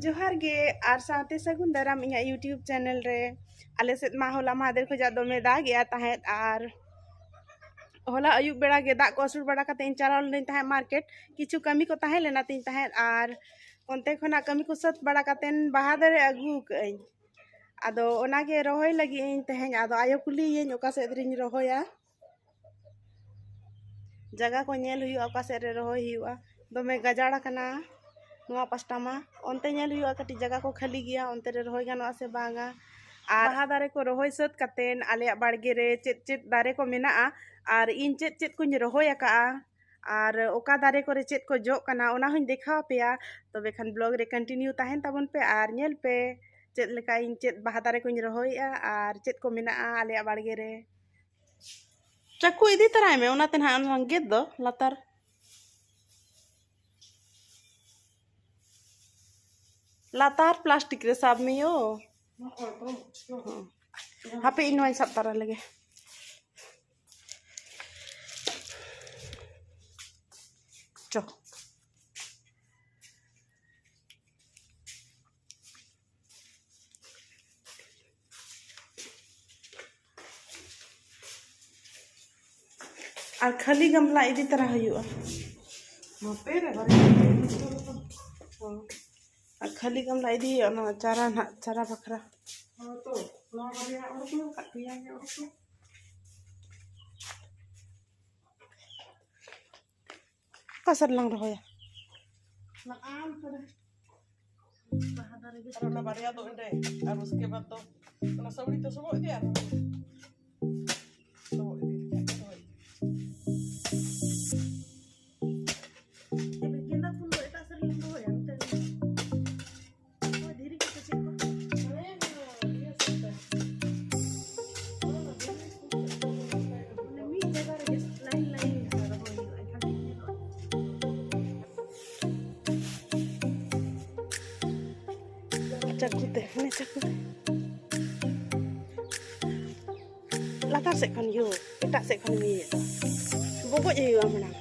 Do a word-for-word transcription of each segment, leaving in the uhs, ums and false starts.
ᱡᱚᱦᱟᱨ ᱜᱮ ᱟᱨ ᱥᱟᱶᱛᱮ ᱥᱟᱹᱜᱩᱱ ᱫᱟᱨᱟᱢ ᱤᱧᱟᱹᱜ YouTube ᱪᱮᱱᱮᱞ ᱨᱮ᱾ ᱟᱞᱮ ᱥᱮᱫ ᱢᱟ ᱦᱚᱞᱟ ᱢᱟᱦᱫᱮᱨ ᱠᱷᱚᱱᱟᱜ ᱫᱚᱢᱮ ᱫᱟᱜ ᱮᱜᱼᱟ ᱛᱟᱦᱮᱸᱫ, ᱟᱨ ᱦᱚᱞᱟ ᱟᱹᱭᱩᱵ ᱵᱮᱲᱟ ᱜᱮ ᱫᱟᱜ ᱠᱚ ᱟᱹᱥᱩᱲ ᱵᱟᱲᱟ ᱠᱟᱛᱮ ᱤᱧ ᱪᱟᱞᱟᱣ ᱞᱮᱱᱟᱧ ᱛᱟᱦᱮᱸᱫ ᱢᱟᱨᱠᱮᱴ᱾ ᱠᱤᱪᱷᱩ ᱠᱟᱹᱢᱤ ᱠᱚ ᱛᱟᱦᱮᱸ ᱞᱮᱱᱟ ᱛᱤᱧ ᱛᱟᱦᱮᱸᱫ, ᱟᱨ ᱚᱱᱛᱮ ᱠᱷᱚᱱᱟᱜ ᱠᱟᱹᱢᱤ ᱠᱚ ᱥᱟᱹᱛ ᱵᱟᱲᱟ ᱠᱟᱛᱮ ᱵᱟᱦᱟ ᱫᱟᱨᱮ ᱟᱹᱜᱩ ᱟᱠᱟᱫᱟᱹᱧ᱾ ᱟᱫᱚ ᱚᱱᱟᱜᱮ ᱨᱚᱦᱚᱭ ᱞᱟᱹᱜᱤᱫ ᱤᱧ ᱛᱮᱦᱮᱧ᱾ ᱟᱫᱚ ᱟᱭᱳ ᱠᱩᱞᱤᱭᱮᱧ ᱚᱠᱟ ᱥᱮᱫ ᱨᱤᱧ ᱨᱚᱦᱚᱭᱟ᱾ ᱡᱟᱭᱜᱟ ᱠᱚ ᱧᱮᱞ ᱦᱩᱭᱩᱜᱼᱟ, ᱚᱠᱟ ᱥᱮᱫ ᱨᱮ ᱨᱚᱦᱚᱭ ᱦᱩᱭᱩᱜᱼᱟ᱾ ᱫᱚᱢᱮ ᱜᱟᱡᱟᱲ ᱟᱠᱟᱱᱟ ᱱᱚᱣᱟ ᱯᱟᱥᱴᱟ ᱢᱟ᱾ ᱚᱱᱛᱮ ᱧᱮᱞ ᱦᱩᱭᱩᱜᱼᱟ, ᱠᱟᱹᱴᱤᱡ ᱡᱟᱭᱜᱟ ᱠᱚ ᱠᱷᱟᱹᱞᱤ ᱜᱮᱭᱟ, ᱚᱱᱛᱮ ᱨᱮ ᱨᱚᱦᱚᱭ ᱜᱟᱱᱚᱜᱼᱟ ᱥᱮ ᱵᱟᱝᱟ᱾ ᱟᱨ ᱵᱟᱦᱟ ᱫᱟᱨᱮ ᱠᱚ ᱨᱚᱦᱚᱭ ᱥᱟᱹᱛ ᱠᱟᱛᱮᱱ ᱟᱞᱮᱭᱟᱜ ᱵᱟᱲᱜᱮ ᱨᱮ ᱪᱮᱫ ᱪᱮᱫ ᱫᱟᱨᱮ ᱠᱚ ᱢᱮᱱᱟᱜᱼᱟ ᱟᱨ ᱤᱧ ᱪᱮᱫ ᱪᱮᱫ ᱠᱚᱧ ᱨᱚᱦᱚᱭ ᱟᱠᱟᱜᱼᱟ ᱟᱨ ᱚᱠᱟ ᱫᱟᱨᱮ ᱠᱚᱨᱮ ᱪᱮᱫ ᱠᱚ ᱡᱚᱜ ᱠᱟᱱᱟ, ᱚᱱᱟ ᱦᱚᱸᱧ ᱫᱮᱠᱷᱟᱣ ᱟᱯᱮᱭᱟ᱾ ᱛᱚᱵᱮ ᱠᱷᱟᱱ ᱵᱞᱚᱜ ᱨᱮ ᱠᱚᱱᱴᱤᱱᱤᱭᱩ ᱛᱟᱦᱮᱱ ᱛᱟᱵᱚᱱ ᱯᱮ ᱟᱨ ᱧᱮᱞ ᱯᱮ ᱪᱮᱫ ᱞᱮᱠᱟ ᱤᱧ ᱪᱮᱫ ᱵᱟᱦᱟ ᱫᱟᱨᱮ ᱠᱚᱧ ᱨᱚᱦᱚᱭᱮᱜᱼᱟ ᱟᱨ ᱪᱮᱫ ᱠᱚ ᱢᱮᱱᱟᱜᱼᱟ ᱟᱞᱮᱭᱟᱜ ᱵᱟᱲᱜᱮ ᱨᱮ᱾ ᱪᱟᱹᱠᱩ ᱤᱫᱤ ᱛᱟᱨᱟᱭ ᱢᱮ, ᱚᱱᱟᱛᱮ ᱱᱟᱦᱟᱜ ᱚᱱᱟ ᱜᱮᱫ ᱫᱚ ᱞᱟᱛᱟᱨ᱾ ᱞᱟᱛᱟᱨ ᱯᱞᱟᱥᱴᱤᱠ ᱨᱮ ᱥᱟᱵ ᱢᱮ ᱭᱳ᱾ ᱦᱚᱸ᱾ ᱦᱟᱯᱮ, ᱤᱧ ᱱᱚᱣᱟᱧ ᱥᱟᱵ ᱛᱟᱨᱟ ᱞᱮᱜᱮ᱾ ᱪᱚ᱾ ᱟᱨ ᱠᱷᱟᱹᱞᱤ ᱜᱟᱢᱞᱟ ᱤᱫᱤ ᱛᱟᱨᱟ ᱦᱩᱭᱩᱜᱼᱟ᱾ ᱱᱚᱛᱮ ᱨᱮ ᱵᱟᱨᱭᱟ᱾ ᱦᱚᱸ᱾ ᱟᱨ ᱠᱷᱟᱹᱞᱤ ᱜᱟᱢᱞᱟ ᱤᱫᱤ ᱦᱩᱭᱩᱜᱼᱟ, ᱚᱱᱟ ᱪᱟᱨᱟ ᱱᱟᱦᱟᱜ, ᱪᱟᱨᱟ ᱵᱟᱠᱷᱨᱟ᱾ ᱦᱚᱸ ᱛᱚ, ᱱᱚᱣᱟ ᱵᱟᱨᱭᱟ ᱚᱰᱚᱠ ᱢᱮ, ᱵᱟᱠᱷᱟᱡ ᱯᱮᱭᱟ ᱜᱮ ᱚᱰᱚᱠ ᱢᱮ᱾ ᱚᱠᱟ ᱥᱮᱫ ᱨᱮᱞᱟᱝ ᱨᱚᱦᱚᱭᱟ? ᱱᱟᱜᱼᱟᱢ ᱛᱚᱵᱮ᱾ ᱟᱨ ᱚᱱᱟ ᱵᱟᱨᱭᱟ ᱫᱚ ᱚᱸᱰᱮ, ᱟᱨ ᱩᱥᱠᱮ ᱵᱟᱫ ᱫᱚ ᱚᱱᱟ ᱥᱟᱹᱣᱲᱤ ᱛᱚ ᱥᱚᱵᱚᱜ ᱤᱫᱤᱭᱟ, ᱟᱨ ᱥᱚᱵᱚᱜ ᱤᱫᱤ ᱞᱮᱠᱷᱟᱡ ᱜᱮ ᱨᱚᱦᱚᱭ᱾ ᱜᱮᱸᱫᱟ ᱯᱷᱩᱞ ᱫᱚ ᱮᱴᱟᱜ ᱥᱮᱫ ᱨᱮᱞᱟᱝ ᱨᱚᱦᱚᱭᱟ, ᱢᱤᱫᱴᱟᱝ ᱫᱷᱤᱨᱤ ᱠᱚ ᱪᱮᱫ ᱠᱚ? ᱢᱟᱱᱮ ᱢᱤᱫ ᱡᱟᱭᱜᱟ ᱨᱮᱜᱮ ᱞᱟᱭᱤᱱ ᱞᱟᱭᱤᱱ ᱨᱚᱦᱚᱭ ᱦᱩᱭᱩᱜᱼᱟ, ᱮᱱᱠᱷᱟᱱ ᱴᱷᱤᱠ ᱧᱮᱞᱚᱜᱼᱟ᱾ ᱪᱟᱹᱠᱩ ᱛᱮ, ᱦᱟᱱᱮ ᱪᱟᱹᱠᱩ ᱛᱮ᱾ ᱞᱟᱛᱟᱨ ᱥᱮᱫ ᱠᱷᱚᱱ ᱭᱳ, ᱮᱴᱟᱜ ᱥᱮᱫ ᱠᱷᱚᱱ ᱤᱭᱟᱹᱭᱮᱫ ᱫᱚ᱾ ᱵᱚᱜᱚᱡ ᱦᱩᱭᱩᱜᱼᱟ ᱢᱟᱲᱟᱝ᱾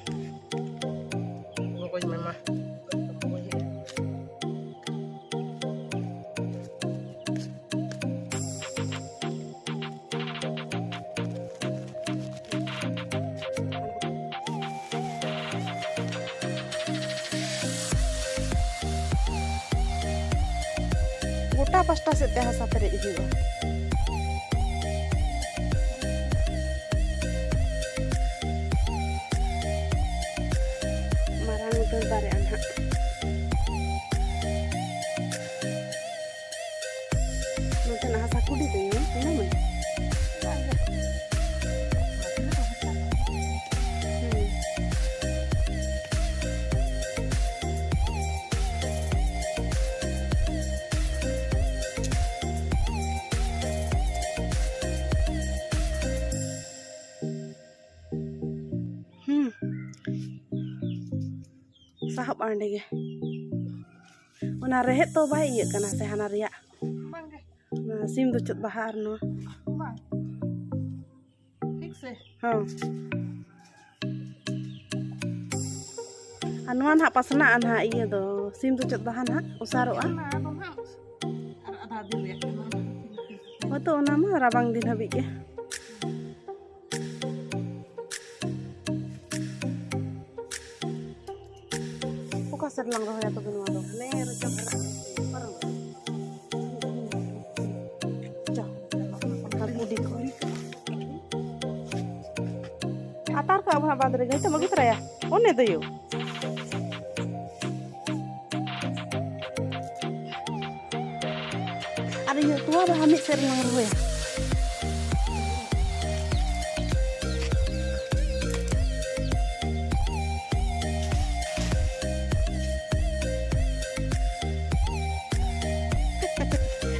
ᱜᱚᱴᱟ ᱯᱟᱥᱴᱟ ᱥᱮᱫ ᱛᱮ ᱦᱟᱥᱟ ᱯᱮᱨᱮᱡ ᱦᱩᱭᱩᱜᱼᱟ᱾ ᱢᱟᱨᱟᱝ ᱩᱛᱟᱹᱨ ᱫᱟᱨᱮᱜᱼᱟ ᱱᱟᱦᱟᱜ᱾ ᱱᱚᱛᱮᱱᱟᱜ ᱦᱟᱥᱟ ᱠᱩᱰᱤ ᱛᱮ ᱧᱮᱞ ᱧᱟᱢᱟᱹᱧ᱾ ᱦᱩᱸ᱾ ᱦᱩᱸ᱾ ᱥᱟᱦᱚᱵ ᱚᱸᱰᱮ ᱜᱮ᱾ ᱚᱱᱟ ᱨᱮᱦᱮᱫ ᱛᱚ ᱵᱟᱭ ᱤᱭᱟᱹᱜ ᱠᱟᱱᱟ ᱥᱮ ᱦᱟᱱᱟ ᱨᱮᱭᱟᱜ? ᱵᱟᱝᱜᱮ᱾ ᱚᱱᱟ ᱥᱤᱢ ᱫᱚ ᱪᱮᱫ ᱵᱟᱦᱟ ᱟᱨ ᱱᱚᱣᱟ? ᱵᱟᱝ᱾ ᱴᱷᱤᱠ ᱥᱮ? ᱦᱚᱸ᱾ ᱟᱨ ᱱᱚᱣᱟ ᱱᱟᱦᱟᱜ ᱯᱟᱥᱱᱟᱜᱼᱟ ᱱᱟᱦᱟᱜ ᱤᱭᱟᱹ ᱫᱚ, ᱥᱤᱢ ᱫᱚ ᱪᱮᱫ ᱵᱟᱦᱟ ᱱᱟᱦᱟᱜ ᱚᱥᱟᱨᱚᱜᱼᱟ? ᱚᱱᱟ ᱫᱚ ᱱᱟᱦᱟᱜ ᱟᱨ ᱟᱫᱷᱟ ᱫᱤᱱ ᱨᱮᱭᱟᱜ ᱠᱟᱱᱟ᱾ ᱦᱳᱭᱛᱳ ᱚᱱᱟ ᱢᱟ ᱨᱟᱵᱟᱝ ᱫᱤᱱ ᱦᱟᱹᱵᱤᱡ ᱜᱮ᱾ ᱚᱠᱟ ᱥᱮᱫ ᱞᱟᱝ ᱨᱚᱦᱚᱭᱟ ᱛᱚᱵᱮ ᱱᱚᱣᱟ ᱫᱚ? ᱦᱟᱱᱮ ᱨᱚᱪᱚ ᱫᱷᱟᱨᱟ ᱯᱟᱨᱚᱢ᱾ ᱪᱚ, ᱟᱨ ᱠᱩᱰᱤ ᱠᱚ᱾ ᱟᱛᱟᱨ ᱠᱟᱜ ᱟᱵᱚ ᱦᱟᱸᱜ ᱵᱟᱸᱫᱽ ᱨᱮᱜᱮ, ᱦᱤᱛᱚᱜ ᱮᱢ ᱟᱹᱜᱩ ᱛᱚᱨᱟᱭᱟ? ᱚᱱᱮ ᱫᱚᱭᱳ᱾ ᱟᱨ ᱤᱭᱟᱹ ᱛᱚᱣᱟ ᱵᱟᱦᱟ ᱢᱤᱫ ᱥᱮᱫ ᱨᱮᱞᱟᱝ ᱨᱚᱦᱚᱭᱟ᱾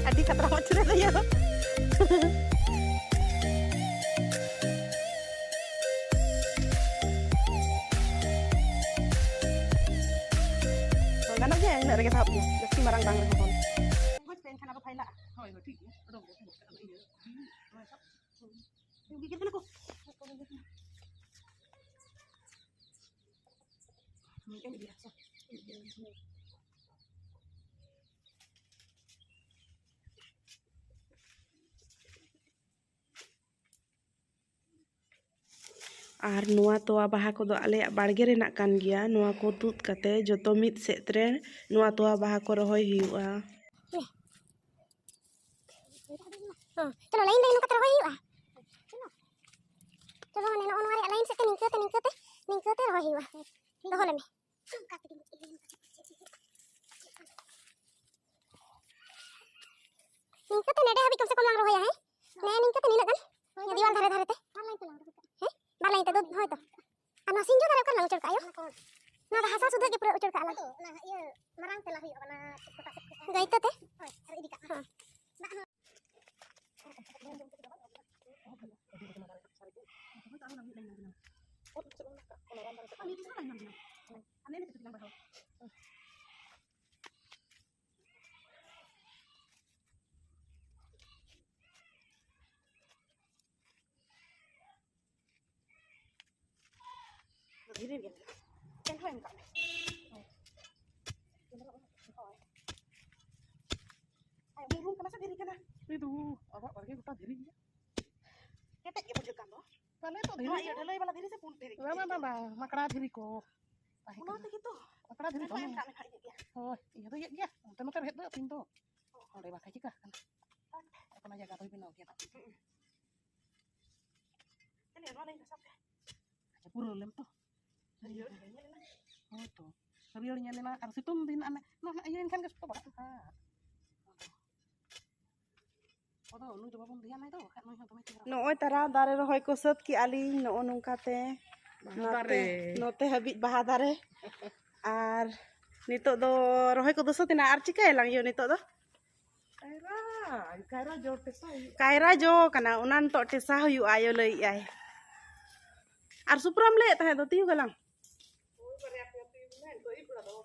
ᱟᱹᱰᱤ ᱠᱷᱟᱛᱨᱟ ᱢᱟᱪᱷᱟ ᱨᱮ ᱤᱭᱟᱹ᱾ ᱜᱟᱱᱚᱜ ᱜᱮᱭᱟ, ᱤᱱᱟᱹᱜ ᱨᱮᱜᱮ ᱥᱟᱦᱚᱵ ᱜᱮᱭᱟ, ᱡᱟᱹᱥᱛᱤ ᱢᱟᱨᱟᱝ ᱵᱟᱝ ᱨᱮᱦᱚᱸ ᱵᱚᱱ᱾ ᱢᱚᱡᱽ ᱛᱮ ᱮᱱᱠᱷᱟᱱ ᱟᱫᱚ ᱯᱷᱟᱭᱞᱟᱜᱼᱟ᱾ ᱦᱳᱭ, ᱦᱳᱭ, ᱴᱷᱤᱠ ᱜᱮᱭᱟ᱾ ᱚᱰᱚᱠ ᱜᱮ, ᱚᱰᱚᱠ ᱜᱮ, ᱤᱭᱟᱹ, ᱜᱤᱫᱤᱨ ᱠᱟᱱᱟ ᱠᱚ᱾ ᱟᱨ ᱱᱚᱣᱟ ᱛᱚᱣᱟ ᱵᱟᱦᱟ ᱠᱚᱫᱚ ᱟᱞᱮᱭᱟᱜ ᱵᱟᱲᱜᱮ ᱨᱮᱱᱟᱜ ᱠᱟᱱ ᱜᱮᱭᱟ᱾ ᱱᱚᱣᱟ ᱠᱚ ᱛᱩᱫ ᱠᱟᱛᱮ ᱡᱚᱛᱚ ᱢᱤᱫ ᱥᱮᱫ ᱨᱮ ᱱᱚᱣᱟ ᱛᱚᱣᱟ ᱵᱟᱦᱟ ᱠᱚ ᱨᱚᱦᱚᱭ ᱦᱩᱭᱩᱜᱼᱟ᱾ ᱦᱮᱸ, ᱪᱚᱞᱚ, ᱞᱟᱭᱤᱱ ᱞᱟᱭᱤᱱ ᱱᱚᱝᱠᱟᱛᱮ ᱨᱚᱦᱚᱭ ᱦᱩᱭᱩᱜᱼᱟ᱾ ᱪᱚᱞᱚ, ᱢᱟᱱᱮ ᱱᱚᱜᱼᱚ ᱱᱚᱣᱟ ᱨᱮᱭᱟᱜ ᱞᱟᱭᱤᱱ ᱥᱮᱫ ᱛᱮ ᱱᱤᱝᱠᱟᱹ ᱛᱮ, ᱱᱤᱝᱠᱟᱹ ᱛᱮ, ᱱᱤᱝᱠᱟᱹ ᱛᱮ ᱨᱚᱦᱚᱭ ᱦᱩᱭᱩᱜᱼᱟ᱾ ᱫᱚᱦᱚ ᱞᱮᱢᱮ᱾ ᱱᱤᱝᱠᱟᱹ ᱛᱮ ᱱᱮᱰᱮ ᱦᱟᱹᱵᱤᱡ ᱠᱚᱢ ᱥᱮ ᱠᱚᱢ ᱞᱟᱝ ᱨᱚᱦᱚᱭᱟ, ᱦᱮᱸ? ᱱᱮ ᱱᱤᱝᱠᱟᱹ ᱛᱮ ᱱᱤᱱᱟᱹᱜ ᱜᱟᱱ᱾ ᱱᱤᱭᱟᱹ ᱫᱤᱣᱟᱞ ᱫᱷᱟᱨᱮ ᱫᱷᱟᱨᱮ ᱛᱮ᱾ ᱦᱮᱸ? ᱵᱟᱨ ᱞᱟᱭᱤᱱ ᱛᱮ ᱫᱚ, ᱦᱳᱭ ᱛᱚ᱾ ᱟᱨ ᱱᱚᱣᱟ ᱥᱤᱧᱡᱚ ᱫᱷᱟᱨᱮ ᱚᱠᱟ ᱨᱮᱞᱟᱝ ᱩᱪᱟᱹᱲ ᱠᱟᱜᱼᱟ ᱭᱳ? ᱱᱚᱣᱟ ᱫᱚ ᱦᱟᱥᱟ ᱥᱩᱫᱷᱟᱹ ᱜᱮ ᱯᱩᱨᱟᱹ ᱩᱪᱟᱹᱲ ᱠᱟᱜᱼᱟ ᱞᱟᱝ᱾ ᱟᱫᱚ ᱚᱱᱟ ᱤᱭᱟᱹ ᱢᱟᱨᱟᱝ ᱛᱮ ᱞᱟ ᱦᱩᱭᱩᱜᱼᱟ, ᱚᱱᱟ ᱜᱚᱴᱟ ᱥᱮᱫ ᱠᱷᱚᱱ᱾ ᱜᱟᱹᱭᱛᱟᱹ ᱛᱮ? ᱦᱳᱭ, ᱟᱨ ᱤᱫᱤ ᱠᱟᱜᱼᱟ᱾ ᱦᱮᱸ᱾ ᱫᱷᱤᱨᱤ ᱜᱮ ᱢᱮᱱᱟᱜᱼᱟ᱾ ᱮᱱᱦᱚᱸ ᱮᱢ ᱠᱟᱜ ᱢᱮ᱾ ᱦᱳᱭ᱾ ᱟᱨ ᱵᱩᱨᱩ ᱠᱟᱱᱟ ᱥᱮ ᱫᱷᱤᱨᱤ ᱠᱟᱱᱟ? ᱤᱫᱩ, ᱟᱵᱚᱣᱟᱜ ᱵᱟᱲᱜᱮ ᱜᱚᱴᱟ ᱫᱷᱤᱨᱤ ᱜᱮᱭᱟ᱾ ᱠᱮᱴᱮᱡ ᱜᱮ ᱵᱩᱡᱷᱟᱹᱜ ᱠᱟᱱ ᱫᱚ᱾ ᱛᱟᱦᱞᱮ ᱛᱚ ᱫᱷᱤᱨᱤ ᱱᱚᱣᱟ ᱜᱮ᱾ ᱤᱭᱟᱹ ᱰᱷᱟᱹᱞᱟᱹᱭ ᱵᱟᱞᱟ ᱫᱷᱤᱨᱤ ᱥᱮ ᱯᱩᱸᱰ ᱫᱷᱤᱨᱤ? ᱵᱟᱝ, ᱵᱟᱝ, ᱵᱟᱝ, ᱵᱟᱝ, ᱢᱟᱠᱲᱟ ᱫᱷᱤᱨᱤ ᱠᱚ ᱛᱟᱦᱮᱸ ᱚᱱᱟ ᱠᱟᱱᱟ᱾ ᱛᱮᱜᱮ ᱛᱚ᱾ ᱢᱟᱠᱲᱟ ᱫᱷᱤᱨᱤ ᱮᱱᱠᱷᱟᱱ ᱫᱚᱢᱮ᱾ ᱮᱢ ᱠᱟᱜ ᱢᱮ ᱠᱷᱟᱡ ᱤᱧᱟᱹᱜ ᱜᱮ᱾ ᱦᱳᱭ, ᱤᱭᱟᱹ ᱫᱚ ᱤᱭᱟᱹᱜ ᱜᱮᱭᱟ᱾ ᱚᱱᱛᱮ ᱱᱚᱛᱮ ᱨᱮᱦᱮᱫ ᱫᱚ ᱟᱹᱛᱤᱧ ᱫᱚ᱾ ᱚᱸᱰᱮ ᱵᱟᱠᱷᱟᱡ ᱪᱤᱠᱟᱹᱜ ᱠᱟᱱᱟ? ᱚᱱᱟ ᱡᱟᱭᱜᱟ ᱫᱚᱭ ᱵᱮᱱᱟᱣ ᱜᱮᱭᱟ ᱱᱟᱜ᱾ ᱦᱩᱸ᱾ ᱛᱟᱦᱞᱮ ᱱᱚᱣᱟ ᱞᱟᱭᱤᱱ ᱦᱤᱥᱟᱹᱵ ᱛᱮ᱾ ᱟᱪᱪᱷᱟ, ᱯᱩᱨᱟᱹᱣ ᱞᱮᱢ ᱛᱚ᱾ ᱦᱟᱹᱨᱭᱟᱹᱲ ᱧᱮᱞ ᱮᱱᱟ᱾ ᱦᱳᱭ ᱛᱚ, ᱦᱟᱹᱨᱭᱟᱹᱲ ᱧᱮᱞ ᱮᱱᱟ ᱟᱨ ᱥᱤᱛᱩᱝ ᱫᱤᱱ ᱟᱱᱮ ᱱᱚᱣᱟ ᱱᱟᱜ ᱤᱭᱟᱹᱭᱮᱱ ᱠᱷᱟᱱ ᱜᱮ ᱥᱚᱠᱛᱚ ᱵᱟᱲᱟᱜᱼᱟ ᱦᱟᱸᱜ᱾ ᱟᱫᱚ ᱱᱩᱭ ᱫᱚ ᱵᱟᱵᱚᱱ ᱫᱷᱮᱭᱟᱱᱟᱭ ᱫᱚ, ᱵᱟᱠᱷᱟᱡ ᱱᱩᱭ ᱦᱚᱸ ᱫᱚᱢᱮ ᱪᱮᱦᱨᱟ᱾ ᱱᱚᱜᱼᱚᱭ ᱛᱟᱨᱟ ᱫᱟᱨᱮ ᱨᱚᱦᱚᱭ ᱠᱚ ᱥᱟᱹᱛ ᱠᱮᱜᱼᱟ ᱞᱤᱧ, ᱱᱚᱜᱼᱚ ᱱᱚᱝᱠᱟ ᱛᱮ᱾ ᱵᱟᱦᱟ ᱱᱚᱛᱮ, ᱫᱟᱨᱮ᱾ ᱱᱚᱛᱮ ᱦᱟᱹᱵᱤᱡ ᱵᱟᱦᱟ ᱫᱟᱨᱮ᱾ ᱟᱨ ᱱᱤᱛᱚᱜ ᱫᱚ ᱨᱚᱦᱚᱭ ᱠᱚᱫᱚ ᱥᱟᱹᱛ ᱮᱱᱟ, ᱟᱨ ᱪᱤᱠᱟᱹᱭᱟᱞᱟᱝ ᱭᱳ ᱱᱤᱛᱚᱜ ᱫᱚ? ᱠᱟᱭᱨᱟ, ᱠᱟᱭᱨᱟ ᱡᱚ ᱴᱮᱥᱟ ᱦᱩᱭᱩᱜᱼᱟ᱾ ᱠᱟᱭᱨᱟ ᱡᱚ ᱠᱟᱱᱟ, ᱚᱱᱟ ᱱᱤᱛᱚᱜ ᱴᱮᱥᱟ ᱦᱩᱭᱩᱜᱼᱟ, ᱟᱭᱳ ᱞᱟᱹᱭᱮᱫ ᱟᱭ᱾ ᱟᱨ ᱥᱩᱯᱨᱟᱢ ᱞᱟᱹᱭᱮᱫ ᱛᱟᱦᱮᱸᱫ ᱫᱚ, ᱛᱤᱭᱩᱜ ᱟᱞᱟᱝ᱾ ᱦᱳᱭ, ᱵᱟᱨᱭᱟ ᱯᱮᱭᱟ ᱛᱤᱭᱩᱜ ᱢᱮ, ᱱᱤᱛᱚᱜ ᱟᱹᱭᱩᱵ ᱵᱮᱲᱟ ᱫᱚ᱾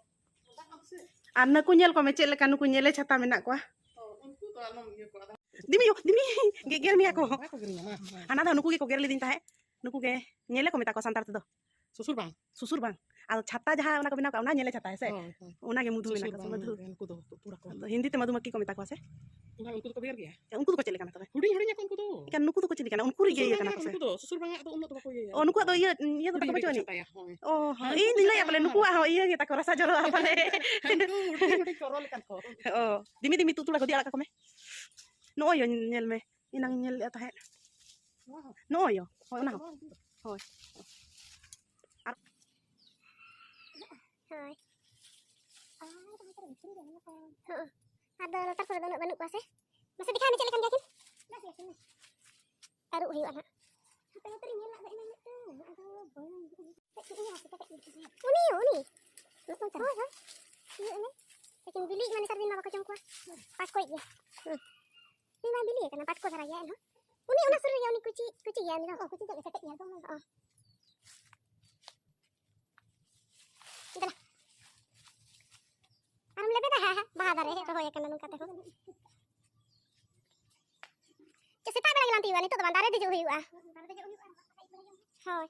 ᱟᱨ ᱱᱩᱠᱩ ᱧᱮᱞ ᱠᱚᱢᱮ, ᱪᱮᱫ ᱞᱮᱠᱟ ᱱᱩᱠᱩ ᱧᱮᱞᱮ ᱪᱷᱟᱛᱟ ᱢᱮᱱᱟᱜ ᱠᱚᱣᱟ᱾ ᱦᱳᱭ, ᱩᱱᱠᱩ ᱫᱚ ᱟᱞᱚᱢ ᱤᱭᱟᱹ ᱠᱚᱣᱟ᱾ ᱫᱤᱢᱤ, ᱫᱤᱢᱤ, ᱜᱮᱜᱮᱨ ᱢᱮᱭᱟ ᱠᱚ᱾ ᱵᱟᱠᱚ ᱜᱮᱜᱮᱨ ᱢᱮᱭᱟ, ᱢᱟ, ᱢᱟ᱾ ᱦᱟᱱᱟ ᱫᱷᱟᱣ ᱱᱩᱠᱩ ᱜᱮᱠᱚ ᱜᱮᱨ ᱞᱤᱫᱤᱧ ᱛᱟᱦᱮᱸᱫ᱾ ᱱᱩᱠᱩ ᱜᱮ, ᱧᱮᱞᱮ ᱠᱚ ᱢᱮᱛᱟ ᱠᱚᱣᱟ ᱥᱟᱱᱛᱟᱲ ᱛᱮᱫᱚ᱾ ᱥᱩᱥᱩᱨ ᱵᱟᱝ᱾ ᱥᱩᱥᱩᱨ ᱵᱟᱝ᱾ ᱟᱫᱚ ᱪᱷᱟᱛᱟ ᱡᱟᱦᱟᱸ ᱚᱱᱟ ᱠᱚ ᱵᱮᱱᱟᱣ ᱠᱟᱜᱼᱟ, ᱚᱱᱟ ᱧᱮᱞᱮ ᱪᱷᱟᱛᱟ, ᱦᱮᱸ ᱥᱮ? ᱦᱳᱭ, ᱦᱳᱭ᱾ ᱚᱱᱟ ᱜᱮ ᱢᱚᱫᱷᱩ ᱥᱩᱥᱩᱨ ᱢᱮᱱᱟᱜ ᱠᱚᱣᱟ, ᱵᱟᱝ, ᱥᱩᱢᱚᱫᱷᱩ᱾ ᱩᱱᱠᱩ ᱫᱚ ᱛᱩᱲᱟ ᱠᱚ᱾ ᱟᱫᱚ ᱦᱤᱱᱫᱤ ᱛᱮ ᱢᱟᱫᱷᱩᱢᱟᱹᱠᱷᱤ ᱠᱚ ᱢᱮᱛᱟ ᱠᱚᱣᱟ ᱥᱮ? ᱵᱟᱝ, ᱩᱱᱠᱩ ᱫᱚᱠᱚ ᱜᱮᱨ ᱜᱮᱭᱟ᱾ ᱩᱱᱠᱩ ᱫᱚᱠᱚ ᱪᱮᱫ ᱞᱮᱠᱟᱱᱟ ᱛᱚᱵᱮ? ᱦᱩᱰᱤᱧ ᱦᱩᱰᱤᱧ ᱟᱠᱚ ᱩᱱᱠᱩ ᱫᱚ᱾ ᱮᱱᱠᱷᱟᱱ ᱱᱩᱠᱩ ᱫᱚᱠᱚ ᱪᱮᱫ ᱞᱮᱠᱟᱱᱟ? ᱩᱱᱠᱩ ᱨᱤᱡ ᱥᱩᱥᱩᱨ ᱜᱮ ᱤᱭᱟᱹ ᱵᱟᱝ ᱠᱟᱱᱟ ᱠᱚ ᱟᱠᱚ ᱥᱮ? ᱩᱱᱠᱩ ᱫᱚ ᱥᱩᱥᱩᱨ ᱵᱟᱝ ᱟᱜ ᱫᱚ ᱩᱱᱟᱹᱜ ᱫᱚ ᱵᱟᱠᱚ ᱤᱭᱟᱹᱭᱟ᱾ ᱚ, ᱱᱩᱠᱩᱣᱟᱜ ᱫᱚ ᱤᱭᱟᱹ, ᱤᱭᱟᱹ ᱫᱚ ᱦᱩᱰᱤᱧ ᱛᱟᱠᱚ ᱦᱩᱰᱤᱧ ᱵᱟᱹᱪᱩᱜ ᱟᱹᱱᱤᱡ? ᱪᱷᱟᱛᱟᱭᱟ, ᱦᱳᱭ᱾ ᱚ, ᱦᱮᱸ, ᱦᱮᱸ, ᱤᱧ ᱫᱩᱧ ᱞᱟᱹᱭᱟ ᱯᱟᱞᱮ ᱱᱩᱠᱩᱣᱟᱜ ᱦᱚᱸ ᱤᱭᱟᱹ ᱜᱮ ᱛᱟᱠᱚ, ᱨᱟᱥᱟ ᱡᱚᱨᱚᱜᱼᱟ ᱯᱟᱞᱮ᱾ ᱩᱱᱠᱩ ᱦᱩᱰᱤᱧ ᱦᱩᱰᱤᱧ ᱠᱚ ᱨᱚ ᱞᱮᱠᱟᱱ ᱠᱚ᱾ ᱚ, ᱫᱤᱢᱤ ᱫᱤᱢᱤ ᱛᱩᱫ ᱛᱩᱲᱟ ᱠᱚ ᱫᱮ ᱟᱲᱟᱜ ᱠᱟᱠᱚ ᱢᱮ᱾ ᱱᱚᱜᱼᱚᱭ ᱭᱚ, ᱧᱮᱞ ᱢᱮ, ᱮᱱᱟᱝ ᱤᱧ ᱧᱮᱞ ᱞᱮᱫ ᱛᱟᱦᱮᱸᱫ᱾ ᱱᱚᱜᱼᱚᱭ ᱭᱚ, ᱦᱳᱭ, ᱚᱱᱟ ᱦᱚᱸ᱾ ᱦᱳᱭ᱾ ᱟᱨ ᱦᱳᱭ᱾ ᱦᱚᱸ᱾ ᱟᱫᱚ ᱞᱟᱛᱟᱨ ᱠᱚᱨᱮ ᱫᱚ ᱩᱱᱟᱹᱜ ᱵᱟᱹᱱᱩᱜ ᱠᱚᱣᱟ ᱥᱮ? ᱢᱟᱥᱮ ᱫᱮᱠᱷᱟᱣ ᱢᱮ, ᱪᱮᱫ ᱞᱮᱠᱟᱱ ᱜᱮᱭᱟ ᱠᱤᱱ? ᱟᱹᱨᱩᱵ ᱦᱩᱭᱩᱜᱼᱟ ᱱᱟᱦᱟᱜ᱾ ᱩᱱᱤ, ᱩᱱᱤ᱾ ᱦᱳᱭ, ᱦᱳᱭ᱾ ᱤᱭᱟᱹ, ᱩᱱᱤ᱾ ᱞᱮᱠᱤᱱ ᱵᱤᱞᱤ ᱢᱟ ᱱᱮᱛᱟᱨ ᱫᱤᱱ ᱢᱟ ᱵᱟᱠᱚ ᱡᱚᱢ ᱠᱚᱣᱟ᱾ ᱯᱟᱴᱠᱚᱡ ᱜᱮ᱾ ᱦᱩᱸ᱾ ᱩᱱᱤ ᱢᱟ ᱵᱤᱞᱤ ᱟᱠᱟᱱᱟ, ᱯᱟᱴᱠᱚ ᱫᱷᱟᱨᱟ ᱜᱮᱭᱟ ᱮᱱᱦᱚᱸ᱾ ᱩᱱᱤ ᱚᱱᱟ ᱥᱩᱨ ᱨᱮᱜᱮ, ᱩᱱᱤ ᱠᱩᱪᱤ, ᱠᱩᱪᱤ ᱜᱮᱭᱟ ᱩᱱᱤ ᱫᱚ᱾ ᱚ, ᱠᱩᱪᱤ ᱫᱚ ᱠᱮᱴᱮᱡ ᱜᱮᱭᱟ, ᱫᱚᱢᱮ᱾ ᱚ᱾ ᱫᱮᱞᱟ᱾ ᱟᱨᱮᱢ ᱞᱮᱵᱮᱫᱟ? ᱵᱟᱦᱟ ᱫᱟᱨᱮ ᱨᱚᱦᱚᱭ ᱟᱠᱟᱱᱟ ᱱᱚᱝᱠᱟ ᱛᱮᱦᱚᱸ᱾ ᱪᱮ, ᱥᱮᱛᱟᱜ ᱵᱮᱲᱟ ᱜᱮᱞᱟᱝ ᱛᱤᱭᱳᱜᱟ, ᱱᱤᱛᱚᱜ ᱫᱚ ᱵᱟᱝ, ᱫᱟᱨᱮ ᱫᱮᱡᱚᱜ ᱦᱩᱭᱩᱜᱼᱟ᱾ ᱦᱳᱭ᱾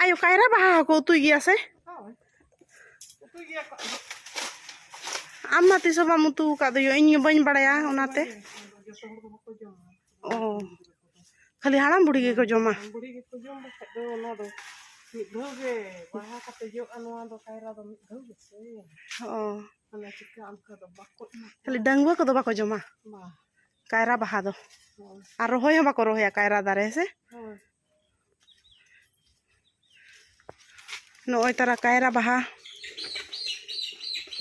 ᱟᱭᱳ, ᱠᱟᱭᱨᱟ ᱵᱟᱦᱟ ᱦᱚᱸᱠᱚ ᱩᱛᱩᱭ ᱜᱮᱭᱟ ᱥᱮ? ᱦᱳᱭ᱾ ᱩᱛᱩᱭ ᱜᱮᱭᱟ ᱠᱚ᱾ ᱟᱢ ᱢᱟ ᱛᱤᱥ ᱦᱚᱸ ᱵᱟᱢ ᱩᱛᱩ ᱟᱠᱟᱫ ᱫᱚ ᱭᱳ, ᱤᱧ ᱵᱟᱹᱧ ᱵᱟᱲᱟᱭᱟ ᱚᱱᱟᱛᱮ᱾ ᱡᱚᱛᱚ ᱦᱚᱲ ᱫᱚ ᱵᱟᱠᱚ ᱡᱚᱢᱟ᱾ ᱚ, ᱠᱷᱟᱹᱞᱤ ᱦᱟᱲᱟᱢ ᱵᱩᱲᱦᱤ ᱜᱮᱠᱚ ᱡᱚᱢᱟ᱾ ᱦᱟᱲᱟᱢ ᱵᱩᱲᱦᱤ ᱜᱮᱠᱚ ᱡᱚᱢ ᱵᱟᱠᱷᱟᱡ ᱫᱚ ᱚᱱᱟ ᱫᱚ ᱢᱤᱫ ᱫᱷᱟᱣ ᱜᱮ ᱵᱟᱦᱟ ᱠᱟᱛᱮ ᱡᱚᱜᱼᱟ, ᱱᱚᱣᱟ ᱫᱚ ᱠᱟᱭᱨᱟ ᱫᱚ ᱢᱤᱫ ᱫᱷᱟᱣ ᱜᱮᱥᱮ᱾ ᱚ᱾ ᱢᱟᱱᱮ ᱪᱤᱠᱟᱹ ᱚᱱᱠᱟ ᱫᱚ ᱵᱟᱠᱚ ᱮᱢᱟ ᱠᱚᱣᱟ᱾ ᱠᱷᱟᱹᱞᱤ ᱰᱟᱺᱜᱩᱣᱟᱹ ᱠᱚᱫᱚ ᱵᱟᱠᱚ ᱡᱚᱢᱟ? ᱵᱟᱝ᱾ ᱠᱟᱭᱨᱟ ᱵᱟᱦᱟ ᱫᱚ᱾ ᱦᱳᱭ᱾ ᱟᱨ ᱨᱚᱦᱚᱭ ᱦᱚᱸ ᱵᱟᱠᱚ ᱨᱚᱦᱚᱭᱟ ᱠᱟᱭᱨᱟ ᱫᱟᱨᱮ, ᱦᱮᱸ ᱥᱮ? ᱦᱳᱭ᱾ ᱱᱚᱜᱼᱚᱭ ᱛᱟᱨᱟ ᱠᱟᱭᱨᱟ ᱵᱟᱦᱟ᱾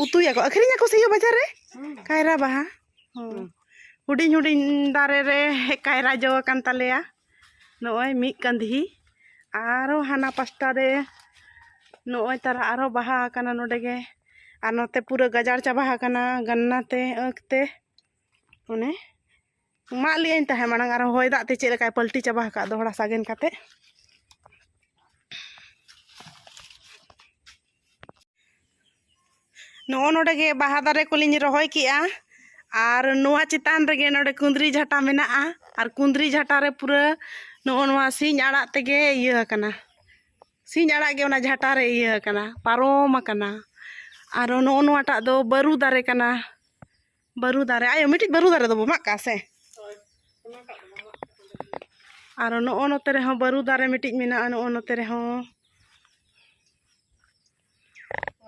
ᱩᱛᱩᱭᱟᱠᱚ, ᱟᱹᱠᱷᱨᱤᱧᱟᱠᱚ ᱥᱮ ᱵᱟᱡᱟᱨ ᱨᱮ? ᱦᱩᱸ᱾ ᱠᱟᱭᱨᱟ ᱵᱟᱦᱟ᱾ ᱦᱚᱸ᱾ ᱦᱩᱸ᱾ ᱦᱩᱰᱤᱧ ᱦᱩᱰᱤᱧ ᱫᱟᱨᱮ ᱨᱮ ᱠᱟᱭᱨᱟ ᱡᱚ ᱟᱠᱟᱱ ᱛᱟᱞᱮᱭᱟ᱾ ᱱᱚᱜᱼᱚᱭ ᱢᱤᱫ ᱠᱟᱸᱫᱷᱤ᱾ ᱟᱨᱚ ᱦᱟᱱᱟ ᱯᱟᱥᱴᱟ ᱨᱮ ᱱᱚᱜᱼᱚᱭ ᱛᱟᱨᱟ ᱟᱨᱚ ᱵᱟᱦᱟ ᱟᱠᱟᱱᱟ ᱱᱚᱰᱮ ᱜᱮ᱾ ᱟᱨ ᱱᱚᱛᱮ ᱯᱩᱨᱟᱹ ᱜᱟᱡᱟᱲ ᱪᱟᱵᱟ ᱟᱠᱟᱱᱟ ᱜᱟᱱᱱᱟ ᱛᱮ, ᱟᱸᱠ ᱛᱮ᱾ ᱚᱱᱮ ᱢᱟᱜ ᱞᱮᱜᱼᱟᱹᱧ ᱛᱟᱦᱮᱸ ᱢᱟᱲᱟᱝ, ᱟᱨᱦᱚᱸ ᱦᱚᱭ ᱫᱟᱜ ᱛᱮ ᱪᱮᱫ ᱞᱮᱠᱟᱭ ᱯᱟᱞᱴᱤ ᱪᱟᱵᱟ ᱟᱠᱟᱫ ᱫᱚᱦᱲᱟ ᱥᱟᱜᱮᱱ ᱠᱟᱛᱮ᱾ ᱱᱚᱜᱼᱚ ᱱᱚᱰᱮ ᱜᱮ ᱵᱟᱦᱟ ᱫᱟᱨᱮ ᱠᱚᱞᱤᱧ ᱨᱚᱦᱚᱭ ᱠᱮᱜᱼᱟ᱾ ᱟᱨ ᱱᱚᱣᱟ ᱪᱮᱛᱟᱱ ᱨᱮᱜᱮ ᱱᱚᱰᱮ ᱠᱩᱸᱫᱽᱨᱤ ᱡᱷᱟᱴᱟ ᱢᱮᱱᱟᱜᱼᱟ᱾ ᱟᱨ ᱠᱩᱸᱫᱽᱨᱤ ᱡᱷᱟᱴᱟ ᱨᱮ ᱯᱩᱨᱟᱹ ᱱᱚᱜᱼᱚ ᱱᱚᱣᱟ ᱥᱤᱧ ᱟᱲᱟᱜ ᱛᱮᱜᱮ ᱤᱭᱟᱹ ᱟᱠᱟᱱᱟ᱾ ᱥᱤᱧ ᱟᱲᱟᱜ ᱜᱮ ᱚᱱᱟ ᱡᱷᱟᱴᱟ ᱨᱮ ᱤᱭᱟᱹ ᱟᱠᱟᱱᱟ, ᱯᱟᱨᱚᱢ ᱟᱠᱟᱱᱟ᱾ ᱟᱨ ᱱᱚᱜᱼᱚ ᱱᱚᱣᱟᱴᱟᱜ ᱫᱚ ᱵᱟᱹᱨᱩ ᱫᱟᱨᱮ ᱠᱟᱱᱟ᱾ ᱵᱟᱹᱨᱩ ᱫᱟᱨᱮ, ᱟᱭᱳ, ᱢᱤᱫᱴᱤᱡ ᱵᱟᱹᱨᱩ ᱫᱟᱨᱮ ᱫᱚᱵᱚ ᱢᱟᱜ ᱠᱟᱜᱼᱟ ᱥᱮ? ᱦᱳᱭ, ᱚᱱᱟᱴᱟᱜ ᱫᱚᱵᱚ ᱢᱟᱜ ᱠᱟᱜᱼᱟ᱾ ᱟᱨ ᱱᱚᱜᱼᱚ ᱱᱚᱛᱮ ᱨᱮᱦᱚᱸ ᱵᱟᱹᱨᱩ ᱫᱟᱨᱮ ᱢᱤᱫᱴᱤᱡ ᱢᱮᱱᱟᱜᱼᱟ, ᱱᱚᱜᱼᱚ ᱱᱚᱛᱮ ᱨᱮᱦᱚᱸ᱾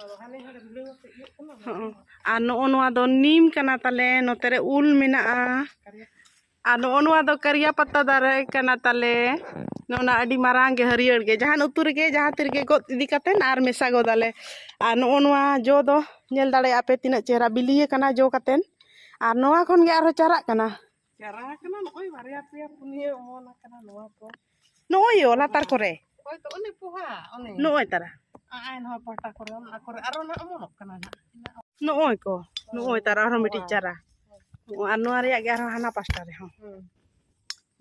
ᱟᱫᱚ ᱦᱟᱱᱮ ᱦᱟᱸᱰᱮ ᱵᱷᱤᱲᱟᱹᱣ ᱠᱟᱛᱮ ᱤᱭᱟᱹᱜ ᱠᱟᱱᱟ, ᱦᱚᱸ᱾ ᱟᱨ ᱱᱚᱜᱼᱚ ᱱᱚᱣᱟ ᱫᱚ ᱱᱤᱢ ᱠᱟᱱᱟ ᱛᱟᱞᱮ, ᱱᱚᱛᱮ ᱨᱮ ᱩᱞ ᱢᱮᱱᱟᱜᱼᱟ᱾ ᱠᱟᱨᱭᱟ ᱟᱨ ᱱᱚᱜᱼᱚ ᱱᱚᱣᱟ ᱫᱚ ᱠᱟᱨᱭᱟ ᱯᱟᱛᱟ ᱫᱟᱨᱮ ᱠᱟᱱᱟ ᱛᱟᱞᱮ᱾ ᱱᱚᱜᱼᱚ ᱱᱟ ᱟᱹᱰᱤ ᱢᱟᱨᱟᱝ ᱜᱮ, ᱦᱟᱹᱨᱭᱟᱹᱲ ᱜᱮ, ᱡᱟᱦᱟᱱ ᱩᱛᱩ ᱨᱮᱜᱮ, ᱡᱟᱦᱟᱸ ᱛᱤ ᱨᱮᱜᱮ ᱜᱚᱫ ᱤᱫᱤ ᱠᱟᱛᱮᱱ ᱟᱨ ᱢᱮᱥᱟ ᱜᱚᱫᱟᱞᱮ᱾ ᱟᱨ ᱱᱚᱜᱼᱚ ᱱᱚᱣᱟ ᱡᱚ ᱫᱚ ᱧᱮᱞ ᱫᱟᱲᱮᱭᱟᱜᱼᱟ ᱯᱮ ᱛᱤᱱᱟᱹᱜ ᱪᱮᱦᱨᱟ ᱵᱤᱞᱤᱭ ᱠᱟᱱᱟ ᱡᱚ ᱠᱟᱛᱮᱱ᱾ ᱟᱨ ᱱᱚᱣᱟ ᱠᱷᱚᱱ ᱜᱮ ᱟᱨᱦᱚᱸ ᱪᱟᱨᱟᱜ ᱠᱟᱱᱟ᱾ ᱪᱟᱨᱟ ᱠᱟᱱᱟ, ᱱᱚᱜᱼᱚᱭ ᱵᱟᱨᱭᱟ ᱯᱮᱭᱟ ᱯᱩᱱᱭᱟᱹ ᱚᱢᱚᱱ ᱟᱠᱟᱱᱟ ᱱᱚᱣᱟ ᱠᱚ᱾ ᱱᱚᱜᱼᱚᱭ ᱭᱳ, ᱞᱟᱛᱟᱨ ᱠᱚᱨᱮ᱾ ᱦᱳᱭ ᱛᱚ, ᱚᱱᱮ ᱯᱚᱦᱟ, ᱚᱱᱮ᱾ ᱱᱚᱜᱼᱚᱭ ᱛᱟᱨᱟ᱾ ᱟᱭ, ᱱᱚᱣᱟ ᱯᱟᱦᱴᱟ ᱠᱚᱨᱮ, ᱚᱱᱟ ᱠᱚᱨᱮ ᱟᱨᱚ ᱱᱟᱜ ᱚᱢᱚᱱᱚᱜ ᱠᱟᱱᱟ ᱱᱟᱜ᱾ ᱱᱚᱜᱼᱚᱭ ᱠᱚ, ᱱᱚᱜᱼᱚᱭ ᱛᱟᱨᱟ ᱟᱨᱦᱚᱸ ᱢᱤᱫᱴᱤᱡ ᱪᱟᱨᱟ᱾ ᱦᱳᱭ᱾ ᱱᱚᱜᱼᱚᱭ, ᱟᱨ ᱱᱚᱣᱟ ᱨᱮᱭᱟᱜ ᱜᱮ ᱟᱨᱦᱚᱸ ᱦᱟᱱᱟ ᱯᱟᱥᱴᱟ ᱨᱮᱦᱚᱸ᱾ ᱦᱩᱸ᱾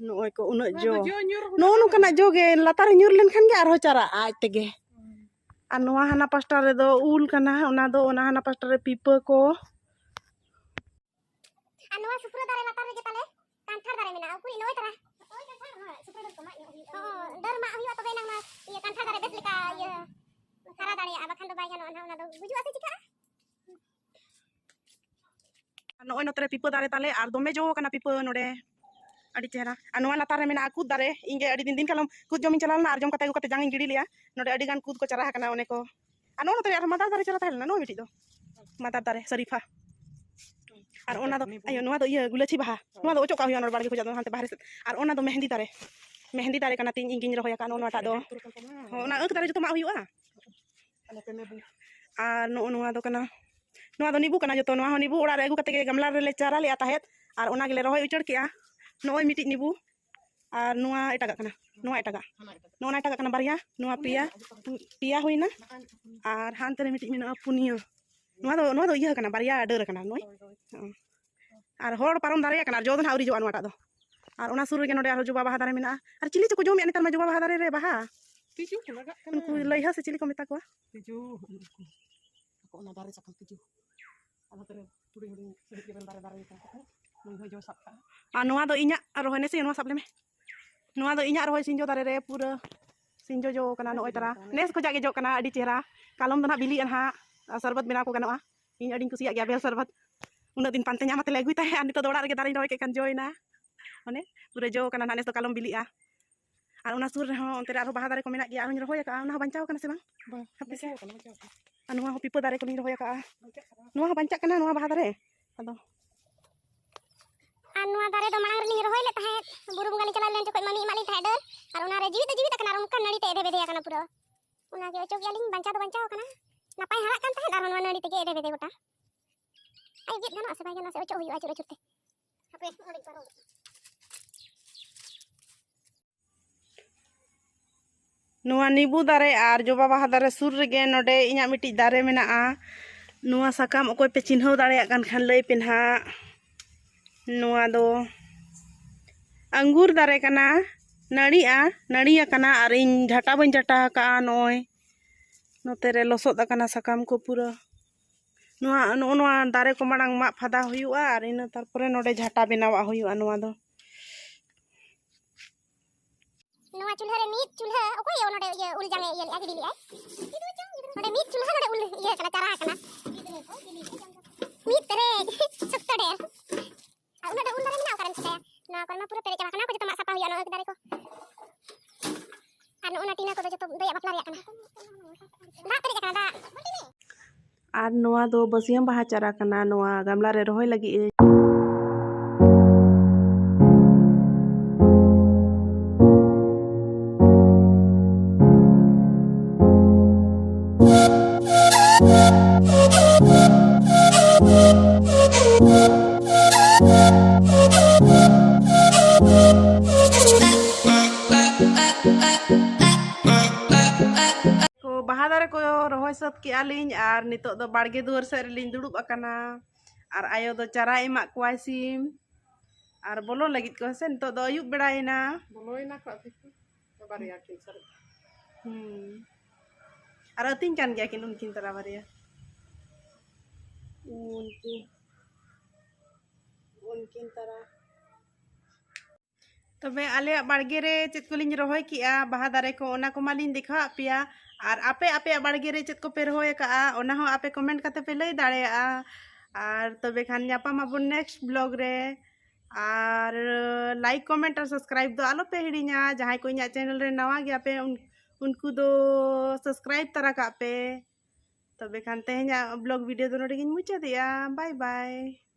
ᱱᱚᱜᱼᱚᱭ ᱠᱚ, ᱩᱱᱟᱹᱜ ᱱᱚᱣᱟ ᱡᱚ᱾ ᱫᱚ ᱡᱚ ᱧᱩᱨ ᱦᱩᱭ ᱱᱚᱜᱼᱚ ᱠᱟᱱᱟ᱾ ᱱᱚᱝᱠᱟᱱᱟᱜ ᱡᱚ ᱜᱮ ᱞᱟᱛᱟᱨ ᱨᱮ ᱧᱩᱨ ᱞᱮᱱᱠᱷᱟᱱ ᱜᱮ ᱟᱨᱦᱚᱸ ᱪᱟᱨᱟᱜᱼᱟ ᱟᱡ ᱛᱮᱜᱮ᱾ ᱦᱩᱸ᱾ ᱟᱨ ᱱᱚᱣᱟ ᱦᱟᱱᱟ ᱯᱟᱥᱴᱟ ᱨᱮᱫᱚ ᱩᱞ ᱠᱟᱱᱟ, ᱚᱱᱟ ᱫᱚ, ᱚᱱᱟ ᱦᱟᱱᱟ ᱯᱟᱥᱴᱟ ᱨᱮ ᱯᱤᱯᱟᱹ ᱠᱚ᱾ ᱟᱨ ᱱᱚᱣᱟ ᱥᱩᱯᱨᱟᱹ ᱫᱟᱨᱮ ᱞᱟᱛᱟᱨ ᱨᱮᱜᱮ ᱛᱟᱞᱮ ᱠᱟᱱᱴᱷᱟᱲ ᱫᱟᱨᱮ ᱢᱮᱱᱟᱜᱼᱟ᱾ ᱩᱠᱩᱨᱤᱡ ᱱᱚᱜᱼᱚᱭ ᱛᱟᱨᱟ᱾ ᱱᱚᱜᱼᱚᱭ ᱠᱟᱱᱴᱷᱟᱲ, ᱦᱳᱭ, ᱥᱩᱯᱨᱟᱹ ᱰᱟᱹᱨ ᱠᱚ ᱢᱟᱜ ᱧᱚᱜ ᱦᱩᱭᱩᱜᱼᱟ᱾ ᱦᱚᱸ, ᱰᱟᱹᱨ ᱢᱟᱜ ᱦᱩᱭᱩᱜᱼᱟ, ᱛᱚᱵᱮ ᱮᱱᱟᱝ ᱱᱚᱣᱟ ᱤᱭᱟᱹ ᱠᱟᱱᱴᱷᱟᱲ ᱫᱟᱨᱮ ᱵᱮᱥ ᱞᱮᱠᱟ ᱤᱭᱟᱹ ᱦᱟᱨᱟ ᱫᱟᱲᱮᱭᱟᱜᱼᱟ, ᱵᱟᱠᱷᱟᱱ ᱫᱚ ᱵᱟᱭ ᱜᱟᱱᱚᱜᱼᱟ ᱱᱟᱦᱟᱜ, ᱚᱱᱟ ᱫᱚ ᱜᱩᱡᱩᱜᱼᱟ ᱥᱮ ᱪᱤᱠᱟᱹᱜᱼᱟ? ᱟᱨ ᱱᱚᱜᱼᱚᱭ ᱱᱚᱛᱮ ᱨᱮ ᱯᱤᱯᱟᱹ ᱫᱟᱨᱮ ᱛᱟᱞᱮ, ᱟᱨ ᱫᱚᱢᱮ ᱡᱚ ᱟᱠᱟᱱᱟ ᱯᱤᱯᱟᱹ ᱱᱚᱰᱮ, ᱟᱹᱰᱤ ᱪᱮᱦᱨᱟ᱾ ᱟᱨ ᱱᱚᱣᱟ ᱞᱟᱛᱟᱨ ᱨᱮ ᱢᱮᱱᱟᱜᱼᱟ ᱠᱩᱫ ᱫᱟᱨᱮ᱾ ᱤᱧ ᱜᱮ ᱟᱹᱰᱤ ᱫᱤᱱ, ᱫᱤᱱ ᱠᱟᱞᱚᱢ ᱠᱩᱫ ᱡᱚᱢᱤᱧ ᱪᱟᱞᱟᱣ ᱞᱮᱱᱟ, ᱟᱨ ᱡᱚᱢ ᱠᱟᱛᱮ ᱟᱹᱜᱩ ᱠᱟᱛᱮ ᱡᱟᱝ ᱤᱧ ᱜᱤᱰᱤ ᱞᱮᱜᱼᱟ᱾ ᱱᱚᱰᱮ ᱟᱹᱰᱤ ᱜᱟᱱ ᱠᱩᱫ ᱠᱚ ᱪᱟᱨᱟ ᱟᱠᱟᱱᱟ ᱚᱱᱮ ᱠᱚ᱾ ᱟᱨ ᱱᱚᱜᱼᱚ ᱱᱚᱛᱮ ᱨᱮ ᱟᱨᱦᱚᱸ ᱢᱟᱫᱟᱨ ᱫᱟᱨᱮ ᱪᱟᱨᱟ ᱛᱟᱦᱮᱸ ᱞᱮᱱᱟ, ᱱᱚᱜᱼᱚᱭ ᱢᱤᱫᱴᱤᱡ ᱫᱚ ᱢᱟᱫᱟᱨ ᱫᱟᱨᱮ, ᱥᱟᱨᱤᱯᱷᱟ᱾ ᱟᱨ ᱚᱱᱟ ᱫᱚ, ᱟᱭᱳ, ᱱᱚᱣᱟ ᱫᱚ ᱤᱭᱟᱹ ᱜᱩᱞᱟᱹᱪᱷᱤ ᱵᱟᱦᱟ᱾ ᱱᱚᱣᱟ ᱫᱚ ᱚᱪᱚᱜ ᱠᱟᱜ ᱦᱩᱭᱩᱜᱼᱟ, ᱱᱚᱰᱮ ᱵᱟᱲᱜᱮ ᱠᱷᱚᱱᱟᱜ ᱫᱚ ᱦᱟᱱᱛᱮ ᱵᱟᱦᱨᱮ ᱥᱮᱫ᱾ ᱟᱨ ᱚᱱᱟ ᱫᱚ ᱢᱮᱦᱮᱸᱫᱤ ᱫᱟᱨᱮ, ᱢᱮᱦᱮᱸᱫᱤ ᱫᱟᱨᱮ ᱠᱟᱱᱟ ᱛᱤᱧ, ᱤᱧ ᱜᱤᱧ ᱨᱚᱦᱚᱭ ᱟᱠᱟᱫ ᱱᱚᱜᱼᱚ ᱱᱚᱣᱟᱴᱟᱜ ᱫᱚ᱾ ᱦᱚᱸ, ᱚᱱᱟ ᱟᱹᱠ ᱫᱟᱨᱮ ᱡᱚᱛᱚ ᱢᱟᱜ ᱦᱩᱭᱩᱜᱼᱟ᱾ ᱟᱨ ᱱᱚᱜᱼᱚ ᱱᱚᱣᱟ ᱫᱚ ᱠᱟᱱᱟ, ᱱᱚᱣᱟ ᱫᱚ ᱱᱤᱵᱩ ᱠᱟᱱᱟ ᱡᱚᱛᱚ᱾ ᱱᱚᱣᱟ ᱦᱚᱸ ᱱᱤᱵᱩ ᱚᱲᱟᱜ ᱨᱮ ᱟᱹᱜᱩ ᱠᱟᱛᱮ ᱜᱮ ᱜᱟᱢᱞᱟ ᱨᱮᱞᱮ ᱪᱟᱨᱟ ᱞᱮᱜᱼᱟ ᱛᱟᱦᱮᱸᱫ, ᱟᱨ ᱚᱱᱟ ᱜᱮᱞᱮ ᱨᱚᱦᱚᱭ ᱩᱪᱟᱹᱲ ᱠᱮᱜᱼᱟ᱾ ᱱᱚᱜᱼᱚᱭ ᱢᱤᱫᱴᱤᱡ ᱱᱤᱵᱩ, ᱟᱨ ᱱᱚᱣᱟ ᱮᱴᱟᱜᱟᱜ ᱠᱟᱱᱟ, ᱱᱚᱣᱟ ᱮᱴᱟᱜᱟᱜ, ᱱᱚᱜᱼᱚ ᱱᱟ ᱮᱴᱟᱜᱟᱜ ᱠᱟᱱᱟ ᱵᱟᱨᱭᱟ, ᱱᱚᱣᱟ ᱯᱮᱭᱟ, ᱯᱮᱭᱟ ᱦᱩᱭᱱᱟ, ᱟᱨ ᱦᱟᱱᱛᱮ ᱨᱮ ᱢᱤᱫᱴᱤᱡ ᱢᱮᱱᱟᱜᱼᱟ ᱯᱩᱱᱭᱟᱹ᱾ ᱱᱚᱣᱟ ᱫᱚ, ᱱᱚᱣᱟ ᱫᱚ ᱤᱭᱟᱹ ᱠᱟᱱᱟ, ᱵᱟᱨᱭᱟ ᱰᱟᱹᱨ ᱠᱟᱱᱟ ᱱᱚᱜᱼᱚᱭ᱾ ᱦᱚᱸ᱾ ᱟᱨ ᱦᱚᱲ ᱯᱟᱨᱚᱢ ᱫᱟᱨᱮ ᱠᱟᱱᱟ, ᱟᱨ ᱡᱚ ᱫᱚ ᱱᱟᱦᱟᱜ ᱟᱹᱣᱨᱤ ᱡᱚᱜᱼᱟ ᱱᱚᱣᱟᱴᱟᱜ ᱫᱚ᱾ ᱟᱨ ᱚᱱᱟ ᱥᱩᱨ ᱨᱮᱜᱮ ᱱᱚᱰᱮ ᱟᱨᱦᱚᱸ ᱡᱚᱵᱟ ᱵᱟᱦᱟ ᱫᱟᱨᱮ ᱢᱮᱱᱟᱜᱼᱟ᱾ ᱟᱨ ᱪᱤᱞᱤ ᱪᱚᱠᱚ ᱡᱚᱢᱮᱫᱼᱟ ᱱᱮᱛᱟᱨ ᱢᱟ ᱡᱚᱵᱟ ᱵᱟᱦᱟ ᱫᱟᱨᱮ ᱨᱮ ᱵᱟᱦᱟ᱾ ᱛᱤᱡᱩ ᱠᱚ ᱞᱟᱜᱟᱜ ᱠᱟᱱᱟ᱾ ᱩᱱᱠᱩ ᱞᱟᱹᱭᱦᱟ ᱥᱮ ᱪᱤᱞᱤ ᱠᱚ ᱢᱮᱛᱟ ᱠᱚᱣᱟ? ᱛᱤᱡᱩ, ᱩᱱᱠᱩ ᱚᱱᱟ ᱫᱟᱨᱮ ᱥᱟᱠᱟᱢ ᱛᱤᱡᱩ᱾ ᱟᱨ ᱱᱚᱛᱮ ᱨᱮ ᱦᱩᱰᱤᱧ ᱦᱩᱰᱤᱧ ᱥᱤᱸᱦᱤᱡ ᱜᱮᱵᱮᱱ ᱫᱟᱨᱮ ᱫᱟᱨᱮ ᱠᱟᱱ ᱛᱟᱠᱚ, ᱱᱩᱭ ᱦᱚᱸᱭ ᱡᱚ ᱥᱟᱵ ᱠᱟᱜᱼᱟ᱾ ᱟᱨ ᱱᱚᱣᱟ ᱫᱚ ᱤᱧᱟᱹᱜ ᱨᱚᱦᱚᱭ ᱱᱮᱥᱮ, ᱱᱚᱣᱟ ᱥᱟᱵ ᱞᱮᱢᱮ᱾ ᱱᱚᱣᱟ ᱫᱚ ᱤᱧᱟᱹᱜ ᱨᱚᱦᱚᱭ ᱥᱤᱸᱡᱚ ᱫᱟᱨᱮ ᱨᱮ ᱯᱩᱨᱟᱹ ᱥᱤᱸᱡᱚ ᱡᱚ ᱠᱟᱱᱟ ᱱᱚᱜᱼᱚᱭ ᱛᱟᱨᱟ᱾ ᱱᱮᱥ ᱠᱷᱚᱱᱟᱜ ᱜᱮ ᱡᱚᱜ ᱠᱟᱱᱟ, ᱟᱹᱰᱤ ᱪᱮᱦᱨᱟ᱾ ᱠᱟᱞᱚᱢ ᱫᱚ ᱱᱟᱦᱟᱜ ᱵᱤᱞᱤᱜᱼᱟ ᱱᱟᱦᱟᱜ, ᱟᱨ ᱥᱚᱨᱵᱚᱛ ᱵᱮᱱᱟᱣ ᱠᱚ ᱜᱟᱱᱚᱜᱼᱟ᱾ ᱤᱧ ᱟᱹᱰᱤᱧ ᱠᱩᱥᱤᱭᱟᱜ ᱜᱮᱭᱟ ᱵᱮᱞ ᱥᱚᱨᱵᱚᱛ᱾ ᱩᱱᱟᱹᱜ ᱫᱤᱱ ᱯᱟᱱᱛᱮ ᱧᱟᱢ ᱟᱛᱮ ᱞᱮ ᱟᱹᱜᱩᱭ ᱛᱟᱦᱮᱸᱫ, ᱟᱨ ᱱᱤᱛᱚᱜ ᱫᱚ ᱚᱲᱟᱜ ᱨᱮᱜᱮ ᱫᱟᱨᱮᱧ ᱨᱚᱦᱚᱭ ᱠᱮᱫ ᱠᱷᱟᱱ ᱡᱚᱭᱮᱱᱟ᱾ ᱚᱱᱮ ᱯᱩᱨᱟᱹ ᱡᱚ ᱠᱟᱱᱟ ᱱᱟᱦᱟᱜ, ᱱᱮᱥ ᱫᱚ ᱠᱟᱞᱚᱢ ᱵᱤᱞᱤᱜᱼᱟ᱾ ᱟᱨ ᱚᱱᱟ ᱥᱩᱨ ᱨᱮᱦᱚᱸ ᱚᱱᱛᱮ ᱨᱮ ᱟᱨᱦᱚᱸ ᱵᱟᱦᱟ ᱫᱟᱨᱮ ᱠᱚ ᱢᱮᱱᱟᱜ ᱜᱮᱭᱟ, ᱟᱨᱦᱚᱸᱧ ᱨᱚᱦᱚᱭ ᱟᱠᱟᱫᱼᱟ᱾ ᱚᱱᱟ ᱦᱚᱸ ᱵᱟᱧᱪᱟᱣ ᱠᱟᱱᱟ ᱥᱮ ᱵᱟᱝ? ᱵᱟᱝ, ᱦᱟᱯᱮ᱾ ᱵᱟᱧᱪᱟᱣ ᱠᱟᱱᱟ, ᱵᱟᱧᱪᱟᱣ ᱠᱟᱱᱟ᱾ ᱟᱨ ᱱᱚᱣᱟ ᱦᱚᱸ ᱯᱤᱯᱟᱹ ᱫᱟᱨᱮ ᱠᱚᱞᱤᱧ ᱨᱚᱦᱚᱭ ᱟᱠᱟᱫᱼᱟ᱾ ᱵᱟᱧᱪᱟᱜ ᱠᱟᱱᱟ᱾ ᱱᱚᱣᱟ ᱦᱚᱸ ᱵᱟᱧᱪᱟᱜ ᱠᱟᱱᱟ, ᱱᱚᱣᱟ ᱵᱟᱦᱟ ᱫᱟᱨᱮ᱾ ᱟᱫᱚ ᱟᱨ ᱱᱚᱣᱟ ᱫᱟᱨᱮ ᱫᱚ ᱢᱟᱲᱟᱝ ᱨᱮᱞᱤᱧ ᱨᱚᱦᱚᱭ ᱞᱮᱫ ᱛᱟᱦᱮᱸᱫ, ᱵᱩᱨᱩ ᱵᱚᱸᱜᱟ ᱞᱤᱧ ᱪᱟᱞᱟᱣ ᱞᱮᱱ ᱡᱚᱠᱷᱚᱡ ᱢᱟᱹᱢᱤ ᱮᱢᱟᱜ ᱞᱤᱧ ᱛᱟᱦᱮᱸᱫ ᱰᱟᱹᱨ, ᱟᱨ ᱚᱱᱟ ᱨᱮ ᱡᱤᱣᱤᱫ ᱫᱚ ᱡᱤᱣᱤᱫ ᱟᱠᱟᱱᱟ, ᱟᱨ ᱚᱱᱠᱟ ᱱᱟᱹᱲᱤ ᱛᱮ ᱮᱵᱷᱮ ᱵᱮᱫᱷᱮ ᱟᱠᱟᱱᱟ ᱯᱩᱨᱟᱹ᱾ ᱚᱱᱟ ᱜᱮ ᱚᱪᱚᱜ ᱜᱮᱭᱟᱞᱤᱧ, ᱵᱟᱧᱪᱟᱣ ᱫᱚ ᱵᱟᱧᱪᱟᱣ ᱟᱠᱟᱱᱟ, ᱱᱟᱯᱟᱭ ᱦᱟᱨᱟᱜ ᱠᱟᱱ ᱛᱟᱦᱮᱸᱫ, ᱟᱨ ᱱᱚᱣᱟ ᱱᱟᱹᱲᱤ ᱛᱮᱜᱮ ᱮᱵᱷᱮ ᱵᱮᱫᱷᱮ ᱜᱚᱴᱟ᱾ ᱟᱭ ᱜᱮᱫ ᱜᱟᱱᱚᱜᱼᱟ ᱥᱮ ᱵᱟᱭ ᱜᱟᱱᱚᱜᱼᱟ, ᱥᱮ ᱚᱪᱚᱜ ᱦᱩᱭᱩᱜᱼᱟ ᱟᱹᱪᱩᱨ ᱟᱹᱪᱩᱨ ᱛᱮ? ᱦᱟᱯᱮ, ᱚᱸᱰᱮᱧ ᱯᱟᱨᱚᱢ᱾ ᱱᱚᱣᱟ ᱱᱤᱵᱩ ᱫᱟᱨᱮ ᱟᱨ ᱡᱚᱵᱟ ᱵᱟᱦᱟ ᱫᱟᱨᱮ ᱥᱩᱨ ᱨᱮᱜᱮ ᱱᱚᱰᱮ ᱤᱧᱟᱹᱜ ᱢᱤᱫᱴᱤᱡ ᱫᱟᱨᱮ ᱢᱮᱱᱟᱜᱼᱟ᱾ ᱱᱚᱣᱟ ᱥᱟᱠᱟᱢ ᱚᱠᱚᱭ ᱯᱮ ᱪᱤᱱᱦᱟᱹᱣ ᱫᱟᱲᱮᱭᱟᱜ ᱠᱟᱱ ᱠᱷᱟᱱ ᱞᱟᱹᱭ ᱯᱮ ᱱᱟᱦᱟᱜ᱾ ᱱᱚᱣᱟ ᱫᱚ ᱟᱝᱜᱩᱨ ᱫᱟᱨᱮ ᱠᱟᱱᱟ, ᱱᱟᱹᱲᱤᱜᱼᱟ, ᱱᱟᱹᱲᱤ ᱟᱠᱟᱱᱟ, ᱟᱨ ᱤᱧ ᱡᱷᱟᱴᱟ ᱵᱟᱹᱧ ᱡᱷᱟᱴᱟ ᱟᱠᱟᱜᱼᱟ᱾ ᱱᱚᱜᱼᱚᱭ ᱱᱚᱛᱮ ᱨᱮ ᱞᱚᱥᱚᱫ ᱟᱠᱟᱱᱟ ᱥᱟᱠᱟᱢ ᱠᱚ ᱯᱩᱨᱟᱹ᱾ ᱱᱚᱣᱟ, ᱱᱚᱜᱼᱚ ᱱᱚᱣᱟ ᱫᱟᱨᱮ ᱠᱚ ᱢᱟᱲᱟᱝ ᱢᱟᱜ ᱯᱷᱟᱫᱟ ᱦᱩᱭᱩᱜᱼᱟ, ᱟᱨ ᱤᱱᱟᱹ ᱛᱟᱨᱯᱚᱨᱮ ᱱᱚᱰᱮ ᱡᱷᱟᱴᱟ ᱵᱮᱱᱟᱣᱟᱜ ᱦᱩᱭᱩᱜᱼᱟ ᱱᱚᱣᱟ ᱫᱚ᱾ ᱱᱚᱣᱟ ᱪᱩᱞᱦᱟᱹ ᱨᱮ ᱢᱤᱫ ᱪᱩᱞᱦᱟᱹ, ᱚᱠᱚᱭ ᱱᱚᱰᱮ ᱤᱭᱟᱹ ᱩᱞ ᱡᱟᱝ ᱮ ᱤᱭᱟᱹ ᱞᱮᱜᱼᱟ, ᱜᱤᱰᱤ ᱞᱮᱜᱼᱟᱭ? ᱱᱚᱰᱮ ᱢᱤᱫ ᱪᱩᱞᱦᱟᱹ ᱱᱚᱰᱮ ᱩᱞ ᱤᱭᱟᱹ ᱠᱟᱱᱟ, ᱪᱟᱨᱟ ᱠᱟᱱᱟ᱾ ᱢᱤᱫ ᱯᱮᱨᱮᱡ, ᱥᱚᱠᱛᱚ ᱰᱷᱮᱨ᱾ ᱟᱨ ᱩᱱᱟᱹᱜ ᱰᱷᱮᱨ ᱩᱞ ᱫᱟᱨᱮ ᱢᱮᱱᱟᱜᱼᱟ, ᱚᱠᱟᱨᱮᱢ ᱪᱤᱠᱟᱹᱭᱟ? ᱱᱚᱣᱟ ᱠᱚᱨᱮ ᱢᱟ ᱯᱩᱨᱟᱹ ᱯᱮᱨᱮᱡ ᱪᱟᱵᱟ ᱠᱟᱱᱟ, ᱚᱱᱟ ᱠᱚ ᱡᱚᱛᱚ ᱢᱟᱜ ᱥᱟᱯᱷᱟ ᱦᱩᱭᱩᱜᱼᱟ, ᱱᱚᱣᱟ ᱟᱹᱠ ᱫᱟᱨᱮ ᱠᱚ᱾ ᱟᱨ ᱱᱚᱜᱼᱚ ᱱᱟ ᱴᱤᱱᱟ ᱠᱚᱫᱚ ᱡᱚᱛᱚ ᱫᱟᱹᱭᱟᱜ ᱵᱟᱯᱞᱟ ᱨᱮᱭᱟᱜ ᱠᱟᱱᱟ᱾ ᱫᱟᱜ ᱯᱮᱨᱮᱡ ᱟᱠᱟᱱᱟ, ᱫᱟᱜ᱾ ᱟᱨ ᱱᱚᱣᱟ ᱫᱚ ᱵᱟᱹᱥᱭᱟᱹᱢ ᱵᱟᱦᱟ ᱪᱟᱨᱟ ᱠᱟᱱᱟ, ᱱᱚᱣᱟ ᱜᱟᱢᱞᱟ ᱨᱮ ᱨᱚᱦᱚᱭ ᱞᱟᱹᱜᱤᱫ ᱤᱧ᱾ ᱠᱚ ᱵᱟᱦᱟ ᱫᱟᱨᱮ ᱠᱚ ᱨᱚᱦᱚᱭ ᱥᱟᱹᱛ ᱠᱮᱜᱼᱟ ᱞᱤᱧ, ᱟᱨ ᱱᱤᱛᱚᱜ ᱫᱚ ᱵᱟᱲᱜᱮ ᱫᱩᱣᱟᱹᱨ ᱥᱮᱫ ᱨᱮᱞᱤᱧ ᱫᱩᱲᱩᱵ ᱟᱠᱟᱱᱟ᱾ ᱟᱨ ᱟᱭᱳ ᱫᱚ ᱪᱟᱨᱟᱭ ᱮᱢᱟᱜ ᱠᱚᱣᱟᱭ ᱥᱤᱢ, ᱟᱨ ᱵᱚᱞᱚᱱ ᱞᱟᱹᱜᱤᱫ ᱠᱚ ᱦᱮᱸᱥᱮ᱾ ᱱᱤᱛᱚᱜ ᱫᱚ ᱟᱹᱭᱩᱵ ᱵᱮᱲᱟᱭᱮᱱᱟ᱾ ᱵᱚᱞᱚᱭᱮᱱᱟ ᱠᱚ ᱟᱯᱮ ᱠᱚ? ᱵᱟᱨᱭᱟ ᱠᱤᱱ ᱥᱟᱨᱮᱡ᱾ ᱦᱩᱸ᱾ ᱟᱨ ᱟᱹᱛᱤᱧ ᱠᱟᱱ ᱜᱮᱭᱟ ᱠᱤᱱ ᱩᱱᱠᱤᱱ ᱛᱟᱨᱟ ᱵᱟᱨᱭᱟ᱾ ᱩᱱᱠᱤᱱ, ᱩᱱᱠᱤᱱ ᱛᱟᱨᱟ᱾ ᱛᱚᱵᱮ ᱟᱞᱮᱭᱟᱜ ᱵᱟᱲᱜᱮ ᱨᱮ ᱪᱮᱫ ᱠᱚᱞᱤᱧ ᱨᱚᱦᱚᱭ ᱠᱮᱜᱼᱟ, ᱵᱟᱦᱟ ᱫᱟᱨᱮ ᱠᱚ, ᱚᱱᱟ ᱠᱚᱢᱟᱞᱤᱧ ᱫᱮᱠᱷᱟᱣᱟᱫ ᱯᱮᱭᱟ᱾ ᱟᱨ ᱟᱯᱮ, ᱟᱯᱮᱭᱟᱜ ᱵᱟᱲᱜᱮ ᱨᱮ ᱪᱮᱫ ᱠᱚᱯᱮ ᱨᱚᱦᱚᱭ ᱟᱠᱟᱜᱼᱟ, ᱚᱱᱟ ᱦᱚᱸ ᱟᱯᱮ comment ᱠᱟᱛᱮ ᱯᱮ ᱞᱟᱹᱭ ᱫᱟᱲᱮᱭᱟᱜᱼᱟ᱾ ᱟᱨ ᱛᱚᱵᱮ ᱠᱷᱟᱱ ᱧᱟᱯᱟᱢ ᱟᱵᱚᱱ next vlog ᱨᱮ᱾ ᱟᱨ like, comment ᱟᱨ subscribe ᱫᱚ ᱟᱞᱚ ᱯᱮ ᱦᱤᱲᱤᱧᱟ᱾ ᱡᱟᱦᱟᱸᱭ ᱠᱚ ᱤᱧᱟᱹᱜ channel ᱨᱮ ᱱᱟᱣᱟ ᱜᱮᱭᱟ ᱯᱮ, ᱩᱱ-, ᱩᱱᱠᱩ ᱫᱚ subscribe ᱛᱟᱨᱟ ᱠᱟᱜ ᱯᱮ᱾ ᱛᱚᱵᱮ ᱠᱷᱟᱱ ᱛᱮᱦᱮᱧᱟᱜ vlog video ᱫᱚ ᱱᱚᱰᱮ ᱜᱤᱧ ᱢᱩᱪᱟᱹᱫᱮᱜᱼᱟ᱾ Bye bye᱾